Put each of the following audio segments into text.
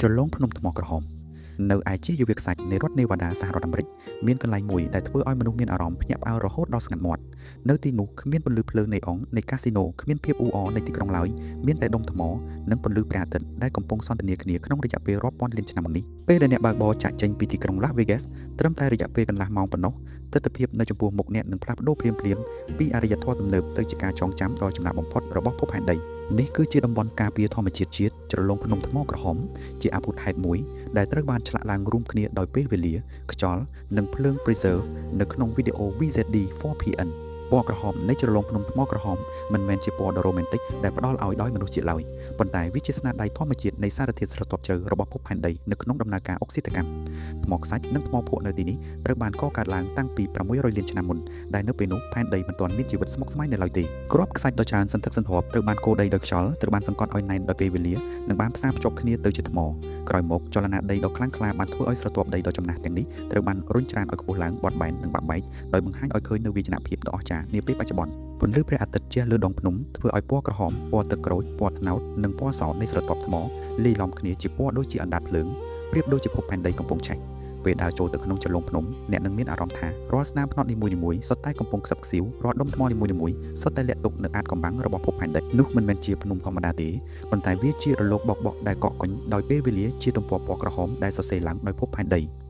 ជ្រលងភ្នំថ្មក្រហមនៅឯជាយវាលខ្សាច់នៃរដ្ឋនេវ៉ាដាសហរដ្ឋអាមេរិកមានកន្លែងមួយដែលធ្វើឲ្យមនុស្សមានអារម្មណ៍ភ្ញាក់ផ្អើលរហូតដល់ស្ងាត់មាត់នៅទីនោះគ្មានពន្លឺភ្លើងនៃអុងនៃកាស៊ីណូគ្មានភាពអ៊ូអរនៃទីក្រុងឡើយមានតែដុំថ្មនិងពន្លឺព្រះអាទិត្យដែលកំពុងសន្ទនាគ្នាក្នុងរយៈពេលរាប់ពាន់លានឆ្នាំមកនេះពេលដែលអ្នកបើកបរចាក់ចេញពីទីក្រុងឡាសវេហ្គាសត្រឹមតែរយៈពេលកន្លះម៉ោងប៉ុណ្ណោះទិដ្ឋភាពនៅចំពោះមុខអ្នកនឹងផ្លាស់ប្ដូរភ្លាមៗពីអរិយធម៌ទំនើបទៅជាការចងចាំដ៏ចំណាស់បំផុតរបស់ភពផែនដីនេះគឺជាតំបន់ការពារធម្មជាតិជាតិជ្រលងភ្នំថ្មក្រហមជាអាភូតហេតុមួយដែលត្រូវបានឆ្លាក់ឡើងរួមគ្នាដោយពេលវេលាខ្យល់និងភ្លើង Preserve នៅក្នុងវីដេអូ VZD 4PN ពណ៌ក្រហមនៃជ្រលងភ្នំថ្មក្រហមមិនមែនជាពណ៌ដ៏រ៉ូមែនទិកដែលផ្ដល់ឲ្យដោយមនុស្សជាតិឡើយប៉ុន្តែវាជាស្នាដៃធម្មជាតិនៃសារធាតុស្រទាប់ជ្រៅរបស់ភពផែនដីនៅក្នុងដំណើរការអុកស៊ីតកម្មថ្មខ្សាច់និងថ្មភក់នៅទីនេះត្រូវបានកកើតឡើងតាំងពី600លានឆ្នាំមុនដែលនៅពេលនោះផែនដីមិនទាន់មានជីវិតស្មុគស្មាញនៅឡើយទេគ្រាប់ខ្សាច់ដ៏ច្រើនសន្ធឹកសន្ធាប់ត្រូវបានកូរដីដោយខ្យល់ត្រូវបានសង្កត់ឲ្យណែនដោយពេលវេលានិងបានផ្សារភ្ជាប់គ្នាទៅជាថ្មក្រោយមកចលនាដីដ៏ខ្លាំងក្លាបានធ្វើឲ្យស្រទាប់ដីដ៏ចំណាស់ទាំងនេះត្រូវបានរុញច្រានឲ្យខ្ពស់ឡើងបត់បែននិងបាក់បែកដោយបង្ហាញឲ្យឃើញនូវវាយនភាពដ៏អស្ចារ្យនាពេលបច្ចុប្បន្នពន្លឺព្រះអាទិត្យជះលើដងភ្នំធ្វើឲ្យពណ៌ក្រហមពណ៌ទឹកក្រូចពណ៌ត្នោតនិងពណ៌សនៃស្រទាប់ថ្មលាយឡំគ្នាជាពណ៌ដូចជាអណ្ដាតភ្លើងប្រៀបដូចជាភពផែនដីកំពុងឆេះពេលដើរចូលទៅក្នុងជ្រលងភ្នំអ្នកនឹងមានអារម្មណ៍ថារាល់ស្នាមផ្នត់នីមួយៗសុទ្ធតែកំពុងខ្សឹបខ្សៀវរាល់ដុំថ្មនីមួយៗសុទ្ធតែលាក់ទុកនូវអាថ៌កំបាំងរបស់ភពផែនដីនោះមិនមែនជាភ្នំធម្មតាទេប៉ុន្តែវាជារលកបោកបក់ដែលកកកុញដោយពេលវេលាជាទំព័រពណ៌ក្រហមដែលសរសេរឡើងដោយភពផែនដ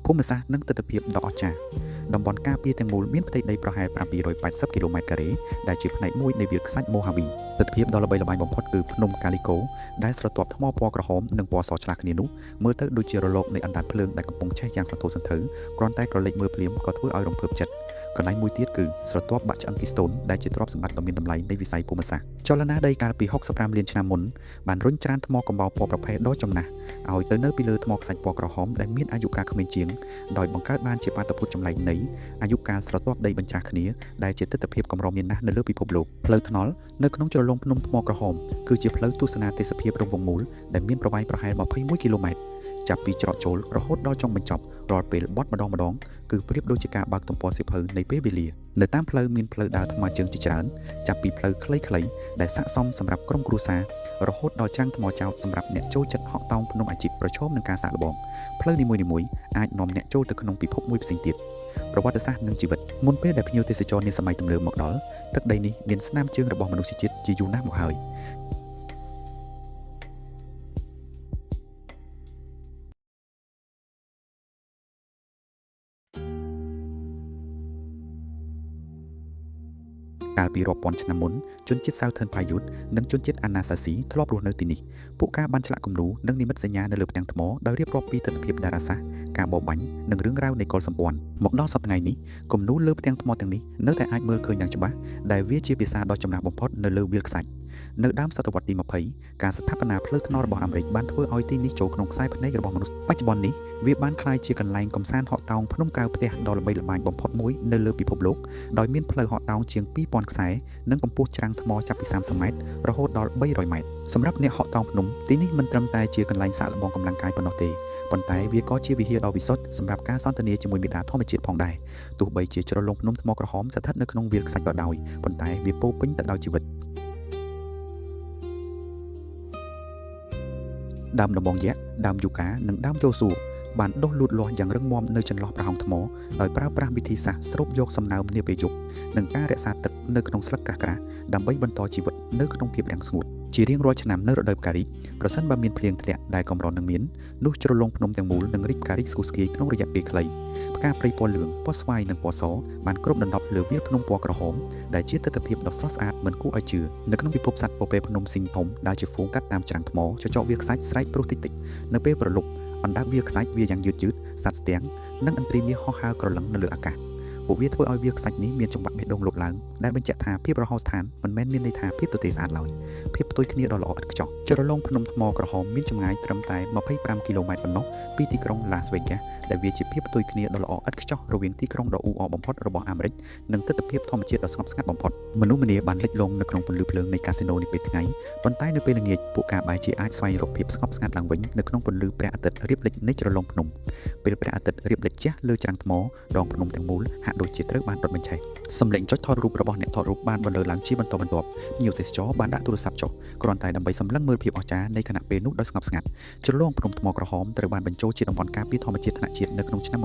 ីភូមិសាស្ត្រនិងទិដ្ឋភាពដ៏អស្ចារ្យតំបន់ការពារទាំងមូលមានផ្ទៃដីប្រហែល780គីឡូម៉ែត្រការ៉េដែលជាផ្នែកមួយនៃវាលខ្សាច់ម៉ូហាវីទិដ្ឋភាពដ៏ល្បីល្បាញបំផុតគឺភ្នំកាលីកូដែលស្រទាប់ថ្មពណ៌ក្រហមនិងពណ៌សឆ្លាស់គ្នានោះមើលទៅដូចជារលកនៃអណ្ដាតភ្លើងដែលកំពុងឆេះយ៉ាងសន្ធោសន្ធៅគ្រាន់តែក្រឡេកមើលភ្លាមក៏ធ្វើឲ្យរំភើបចិត្តកន្លែងមួយទៀតគឺស្រទាប់បាក់ឆ្អឹងគីស្តូនដែលជាទ្រព្យសម្បត្តិដ៏មានតម្លៃនៃវិស័យភូមិសាស្ត្រចលនាដីកាលពី65លានឆ្នាំមុនបានរុញច្រានថ្មកំបោរពណ៌ប្រផេះដ៏ចំណាស់ឲ្យទៅនៅពីលើថ្មខ្សាច់ពណ៌ក្រហមដែលមានអាយុកាលក្មេងជាងដោយបង្កើតបានជាបាតុភូតចម្លែកនៃអាយុកាលស្រទាប់ដីបញ្ច្រាស់គ្នាដែលជាទិដ្ឋភាពកម្រមានណាស់នៅលើពិភពលោកផ្លូវថ្នល់នៅក្នុងជ្រលងភ្នំថ្មក្រហមគឺជាផ្លូវទស្សនាទេសភាពរង្វង់មូលដែលមានប្រវែងប្រហែល21គីឡូម៉ែត្រចាប់ពីច្រកចូលរហូតដល់ចុងបញ្ចប់រាល់ពេលបត់ម្ដងម្ដងគឺប្រៀបដូចជាការបើកទំព័រសៀវភៅនៃពេលវេលានៅតាមផ្លូវមានផ្លូវដើរថ្មើរជើងជាច្រើនចាប់ពីផ្លូវខ្លីៗដែលស័ក្តិសមសម្រាប់ក្រុមគ្រួសាររហូតដល់ច្រាំងថ្មចោតសម្រាប់អ្នកចូលចិត្តហក់តោងភ្នំអាជីពប្រឈមនឹងការសាកល្បងផ្លូវនីមួយៗអាចនាំអ្នកចូលទៅក្នុងពិភពមួយផ្សេងទៀតប្រវត្តិសាស្ត្រនិងជីវិតមុនពេលដែលភ្ញៀវទេសចរនាសម័យទំនើបមកដល់ទឹកដីនេះមានស្នាមជើងរបស់មនុស្សជាតិជាយូរណាស់មកហើយកាលពីរាប់ពាន់ឆ្នាំមុនជនជាតិ Southern Paiute និងជនជាតិ Anasazi ធ្លាប់រស់នៅទីនេះពួកគេបានឆ្លាក់គំនូរនិងនិមិត្តសញ្ញានៅលើផ្ទាំងថ្មដោយរៀបរាប់ពីទិដ្ឋភាពតារាសាស្ត្រការបរបាញ់និងរឿងរ៉ាវនៃកុលសម្ព័ន្ធមកដល់សប្តាហ៍ថ្ងៃនេះគំនូរលើផ្ទាំងថ្មទាំងនេះនៅតែអាចមើលឃើញយ៉ាងច្បាស់ដែលវាជាភាសាដ៏ចំណាស់បំផុតនៅលើវាលខ្សាច់នៅដើមសតវត្សទី20ការស្ថាបនាផ្លូវថ្នល់របស់អាមេរិកបានធ្វើឲ្យទីនេះចូលក្នុងខ្សែភ្នែករបស់មនុស្សបច្ចុប្បន្ននេះវាបានក្លាយជាកន្លែងកម្សាន្តហក់តោងភ្នំក្រៅផ្ទះដ៏ល្បីល្បាញបំផុតមួយនៅលើពិភពលោកដោយមានផ្លូវហក់តោងជាង2000ខ្សែនិងកម្ពស់ច្រាំងថ្មចាប់ពី30ម៉ែត្ររហូតដល់300ម៉ែត្រសម្រាប់អ្នកហក់តោងភ្នំទីនេះមិនត្រឹមតែជាកន្លែងសាកល្បងកម្លាំងកាយប៉ុណ្ណោះទេប៉ុន្តែវាក៏ជាវិហារដ៏វិសុទ្ធសម្រាប់ការសន្ទនាជាមួយមាតាធម្មជាតិផងដែរទោះបីជាជ្រលងភ្នំថ្មក្រហមស្ថិតនៅក្នុងវាលខ្សាច់ក៏ដោយប៉ុន្តែវាពោពេញទៅដោយជីវិតដើមដំបងយក្សដើមយូកានិងដើមយោស៊ូបានដុះលូតលាស់យ៉ាងរឹងមាំនៅចន្លោះប្រហោងថ្មដោយប្រើប្រាស់វិធីសាស្ត្រស្រូបយកសំណើមនាពេលយប់និងការរក្សាទឹកនៅក្នុងស្លឹកក្រាស់ៗដើម្បីបន្តជីវិតនៅក្នុងភាពរាំងស្ងួតជារៀងរាល់ឆ្នាំនៅរដូវផ្ការីកប្រសិនបើមានភ្លៀងធ្លាក់ដែលកម្រនឹងមាននោះជ្រលងភ្នំទាំងមូលនឹងរីកផ្ការីកស្គុះស្គាយក្នុងរយៈពេលខ្លីផ្កាព្រៃពណ៌លឿងពណ៌ស្វាយនិងពណ៌សបានគ្របដណ្ដប់លើវាលភ្នំពណ៌ក្រហមដែលជាទិដ្ឋភាពដ៏ស្រស់ស្អាតមិនគួរឲ្យជឿនៅក្នុងពិភពសត្វពពែភ្នំស៊ីងធំដែលជាហ្វូងកាត់តាមច្រាំងថ្មចចកវាលខ្សាច់ស្រែកព្រុសតិចៗនៅពេលប្រលប់អណ្ដើកវាលខ្សាច់វាយ៉ាងយឺតៗសត្វស្ទាំងនិងឥន្ទ្រីមាសហោះហើរក្រឡឹងនៅលើអាកាសពួកវាធ្វើឲ្យវាលខ្សាច់នេះមានចង្វាក់បេះដូងលោតឡើងដែលបញ្ជាក់ថាភាពរហោស្ថានមិនមែនមានន័យថាភាពទទេស្អាតឡើយភាពផ្ទុយគ្នាដ៏ល្អឥតខ្ចោះជ្រលងភ្នំថ្មក្រហមមានចម្ងាយត្រឹមតែ25គីឡូម៉ែត្រប៉ុណ្ណោះពីទីក្រុងឡាសវេហ្គាសដែលវាជាភាពផ្ទុយគ្នាដ៏ល្អឥតខ្ចោះរវាងទីក្រុងដ៏អ៊ូអរបំផុតរបស់អាមេរិកនិងទិដ្ឋភាពធម្មជាតិដ៏ស្ងប់ស្ងាត់បំផុតមនុស្សម្នាបានលិចលង់នៅក្នុងពន្លឺភ្លើងនៃកាស៊ីណូនាពេលថ្ងៃប៉ុន្តែនៅពេលល្ងាចពួកគេបែរជាអាចស្វែងរកភាពស្ងប់ស្ងាត់ឡើងវិញនៅក្នុងពន្លឺព្រះអាទិត្យរៀបលិចនៃជ្រលងភ្នំពេលព្រះអាទិត្យរៀបលិចជះលើច្រាំងថ្មដងភ្នំទាំងមូលហាក់ដូច ដូចជាត្រូវបានដុតបញ្ឆេះសំឡេងចុចថតរូបរបស់អ្នកថតរូបបានបន្លឺឡើងជាបន្តបន្ទាប់ភ្ញៀវទេសចរបានដាក់ទូរស័ព្ទចុះគ្រាន់តែដើម្បីសម្លឹងមើលភាពអស្ចារ្យនៃខណៈពេលនោះដោយស្ងប់ស្ងាត់ជ្រលងភ្នំថ្មក្រហមត្រូវបានបញ្ចូលជាតំបន់ការពារធម្មជាតិថ្នាក់ជាតិនៅក្នុងឆ្នាំ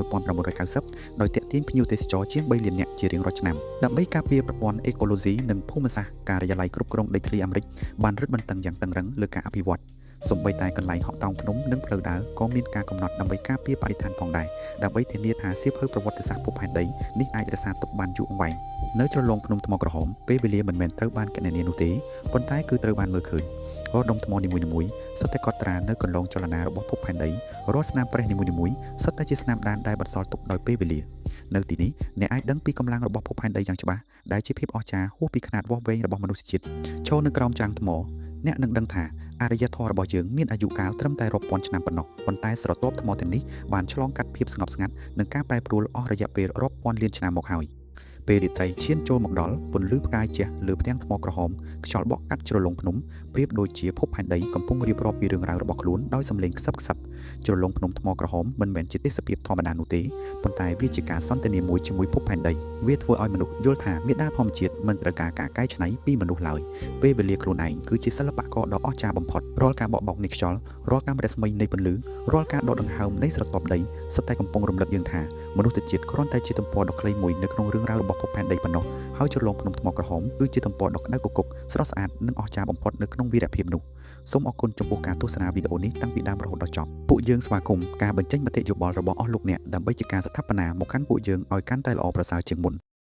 1990ដោយទាក់ទាញភ្ញៀវទេសចរជាង3លាននាក់ជារៀងរាល់ឆ្នាំដើម្បីការពារប្រព័ន្ធអេកូឡូស៊ីនិងភូមិសាស្ត្រការិយាល័យគ្រប់គ្រងដីធ្លីអាមេរិកបានរឹតបន្តឹងយ៉ាងតឹងរ៉ឹងលើការអភិវឌ្ឍសូម្បីតែកន្លែងហក់តោងភ្នំនិងផ្លូវដើរក៏មានការកំណត់ដើម្បីការពារបរិស្ថានផងដែរដើម្បីធានាថាសៀវភៅប្រវត្តិសាស្ត្រភពផែនដីនេះអាចរក្សាទុកបានយូរអង្វែងនៅជ្រលងភ្នំថ្មក្រហមពេលវេលាមិនមែនត្រូវបានគណនានោះទេប៉ុន្តែគឺត្រូវបានមើលឃើញរាល់ដុំថ្មនីមួយៗសុទ្ធតែកត់ត្រានៅកន្លងចលនារបស់ភពផែនដីរាល់ស្នាមប្រេះនីមួយៗសុទ្ធតែជាស្នាមដានដែលបន្សល់ទុកដោយពេលវេលានៅទីនេះអ្នកអាចដឹងពីកម្លាំងរបស់ភពផែនដីយ៉ាងច្បាស់ដែលជាភាពអស្ចារ្យហួសពីខ្នាតវាស់វែងរបស់មនុស្សជាតិឈរនៅក្រោមច្រាំងថ្មអ្នកនឹងដឹងថាអរិយធម៌របស់យើងមានអាយុកាលត្រឹមតែរាប់ពាន់ឆ្នាំប៉ុណ្ណោះប៉ុន្តែស្រទាប់ថ្មទាំងនេះបានឆ្លងកាត់ភាពស្ងប់ស្ងាត់និងការប្រែប្រួលអស់រយៈពេលរាប់ពាន់លានឆ្នាំមកហើយពេលរាត្រីឈានចូលមកដល់ពន្លឺផ្កាយជះលើផ្ទាំងថ្មក្រហមខ្យល់បក់កាត់ជ្រលងភ្នំប្រៀបដូចជាភពផែនដីកំពុងរៀបរាប់ពីរឿងរ៉ាវរបស់ខ្លួនដោយសំឡេងខ្សឹបខ្សឹបជ្រលងភ្នំថ្មក្រហមមិនមែនជាទេសភាពធម្មតានោះទេប៉ុន្តែវាជាការសន្ទនាមួយជាមួយភពផែនដីវាធ្វើឲ្យមនុស្សយល់ថាមាតាធម្មជាតិមិនត្រូវការការកែច្នៃពីមនុស្សឡើយពេលវេលាខ្លួនឯងគឺជាសិល្បករដ៏អស្ចារ្យបំផុតរាល់ការបក់បោកនៃខ្យល់រាល់ការរស្មីនៃពន្លឺរាល់ការដកដង្ហើមនៃស្រទាប់ដីសុទ្ធតែកំពុងរំលឹកយើងថាមនុស្សជាតិគ្រាន់តែជាទំព័រដ៏ខ្លីមួយនៅក្នុងរឿងរ៉ាវរបស់ភពផែនដីប៉ុណ្ណោះហើយជ្រលងភ្នំថ្មក្រហមគឺជាទំព័រដ៏ក្តៅគគុកស្រស់ស្អាតនិងអស្ចារ្យបំផុតនៅក្នុងវីរភាពនោះសូមអរគុណចំពោះការទស្សនាវីដេអូនេះតាំងពីដើមរហូតដល់ចប់ពួកយើងស្វាគមន៍ការបញ្ចេញមតិយោបល់របស់អស់លោកអ្នកដើម្បីជាការស្ថាបនាមកកាន់ពួកយើងឲ្យកាន់តែល្អប្រសើរជាងមុន។